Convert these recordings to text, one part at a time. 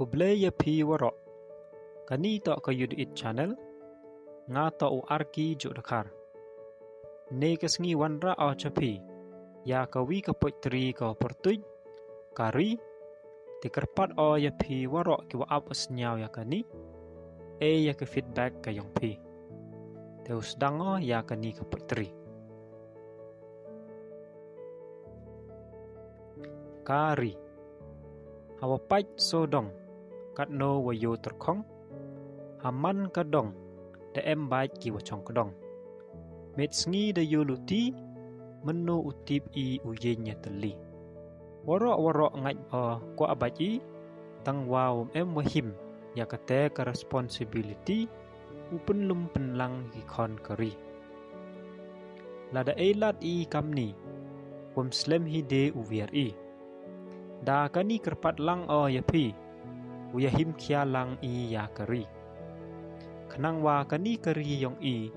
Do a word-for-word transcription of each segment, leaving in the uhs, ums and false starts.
Khublei ya phi waroh. Kani toh ka Youth It Channel. Nga toh u Arki Jooh Dkhar. Ne ka sngi wanrah o cha phi ya ka wi ka poetry ka pyrtuid Ka Ri. Te kyrpad o ya phi waroh ki wa ap u sniaw ya kani, e ya ka feedback ka yong phi. Te u sdang o ya kani ka poetry. Ka Ri. Hawa pait sodong, katno wa yoh tyrkhong, ha man ka dong, da em bait ki wa chong kdong. Met sngi da yoh luti, mynno u tip i u yeng ya tylli. Waroh waroh ngait o kwah bait i, tang wa um em wa him ya kate ka responsibility, u pynlum pynlang ki khon ka ri. Lada e lad i kamni, wym slem hi de u wiar i. Da kani kyrpad lang o ya phi, u ya him khia lang i ya ka ri. Khnang wa kani ka ri yong i,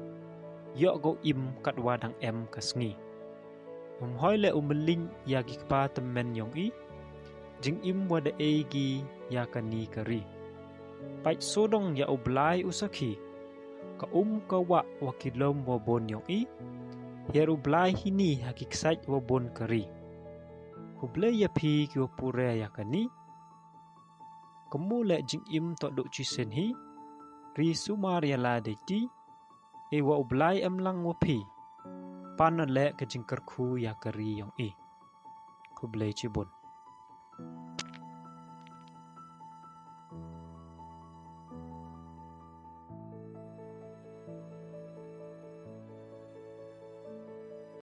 yoh ko im katwa dang em ka sngi. Um hoi le u mylliñ ya ki kpa tymmen yong i, jingim wa da e ki ya kani ka ri. Pait sodong ya u Blai u sakhi, ka um ka wah wa ki lom wa bon yong i, hiar u Blai hini ha ki ksait wa bon ka ri. Khublei ya phi ki wa pure ya kani. Kamu le jingim toh du chisien hi, ri sumar ya la dei ti, e wa u Blai em lang wa phi, pan le ka jingkyrkhu ya ka ri yong i. Khublei chibun.